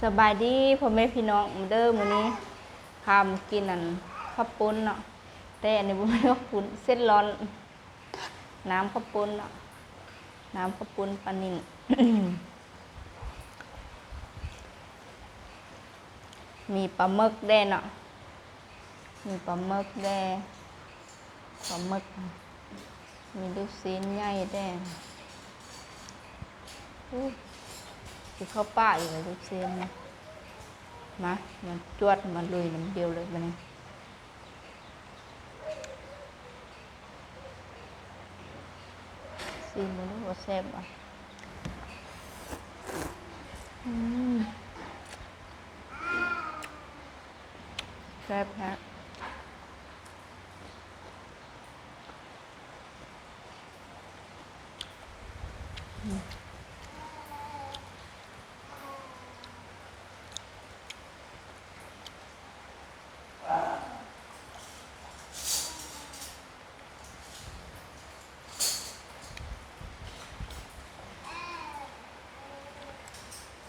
ສະບາຍດີພໍ່ແມ່ພີ່ນ້ອງເດີ ມື້ນີ້ພາມາກິນອັນເຂົ້າປຸ້ນເນາະ ແຕ່ອັນນີ້ບໍ່ແມ່ນເຂົ້າປຸ້ນ ເສັ້ນລອນ ນ້ຳເຂົ້າປຸ້ນເນາະ ນ້ຳເຂົ້າປຸ້ນປານິນ ມີປາໝຶກແດ່ເນາະ ມີປາໝຶກແດ່ ປາໝຶກ ມີລູກຊີ້ນໃຫຍ່ແດ່ ໂອ້ ຊິເຂົ້າປາກຢູ່ແລ້ວລູກຊີ້ນນະ ມາ ມາຈວດ ມາລຸຍນຳດຽວເລີຍບາດນີ້. ຊີມເບິ່ງດູວ່າແຊບບໍ່ ອືມ ແຊບແທ້ ອືມ.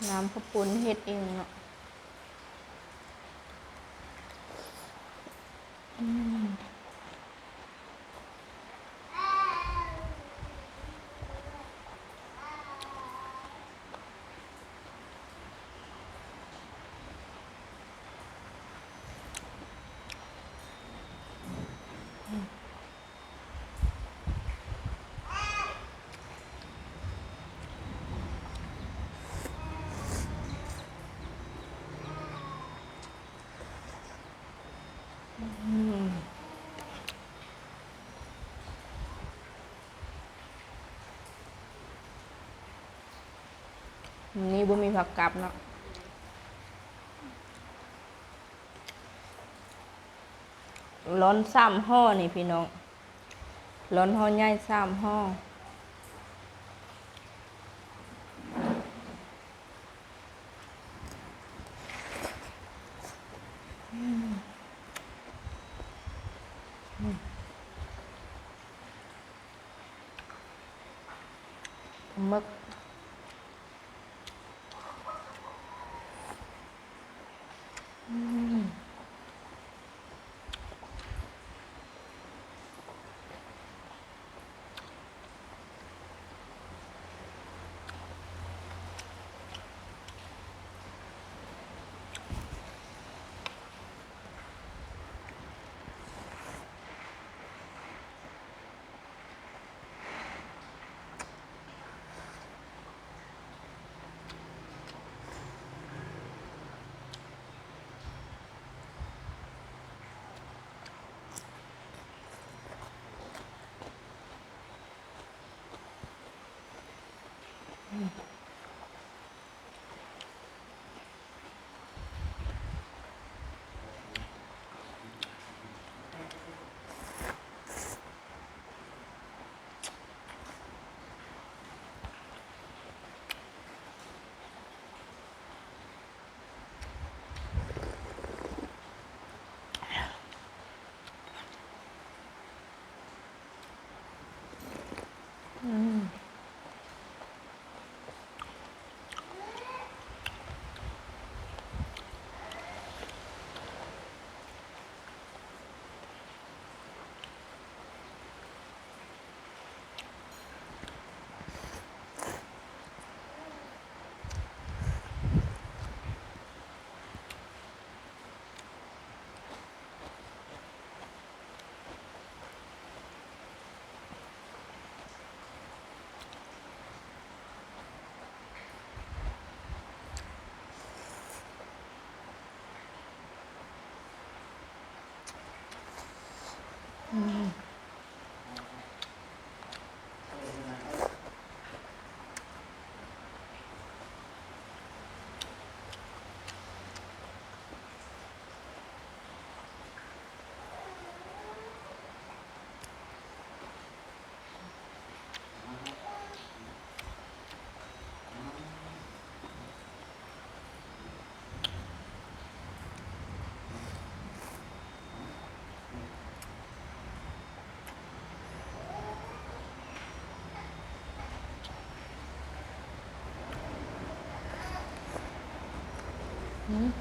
ນ້ຳເຂົ້າປຸ້ນເຮັດເອງເນາະ ອືມ. ມື້ນີ້ບໍ່ມີຜັກກັບເນາະ ລອນສາມຫໍ່ນີ້ພີ່ນ້ອງ ລອນຫໍ່ໃຫຍ່ສາມຫໍ່. ປາໝຶກ ອືມ. ອືມ. ອືມ. ອືມ.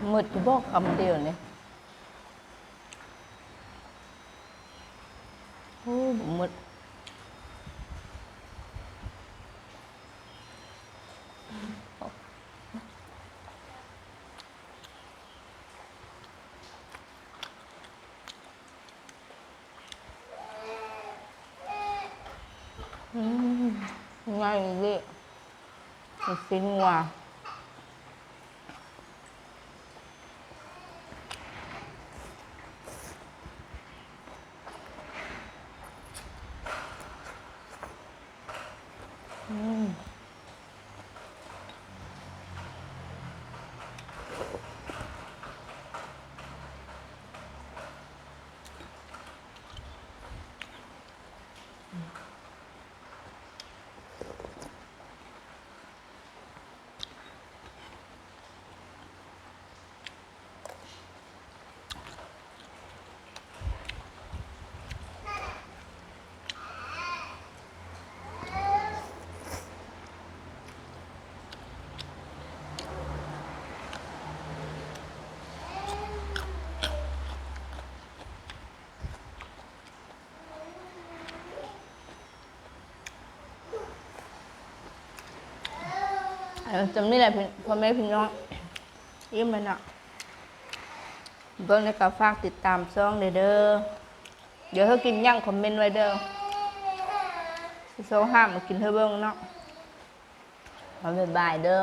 ໝົດຢູ່ບໍ່ຄຳດຽວນີ້? ໂອ້ ໝົດ. ອືມ ງ່າຍເດ້ ຊີ້ນງົວ. ອືມ. ເອີ ຈຳນີ້ແຫຼະ ພໍ່ແມ່ພີ່ນ້ອງ ອີ່ມແລ້ວເນາະ. ເບິ່ງແລ້ວກໍຝາກຕິດຕາມຊ່ອງແດ່ເດີ. ດຽວເຮົາກິນຫຍັງຄອມເມັນໄວ້ເດີ ຊິໂຊຫາມາກິນໃຫ້ເບິ່ງເນາະ. ບາຍບາຍເດີ.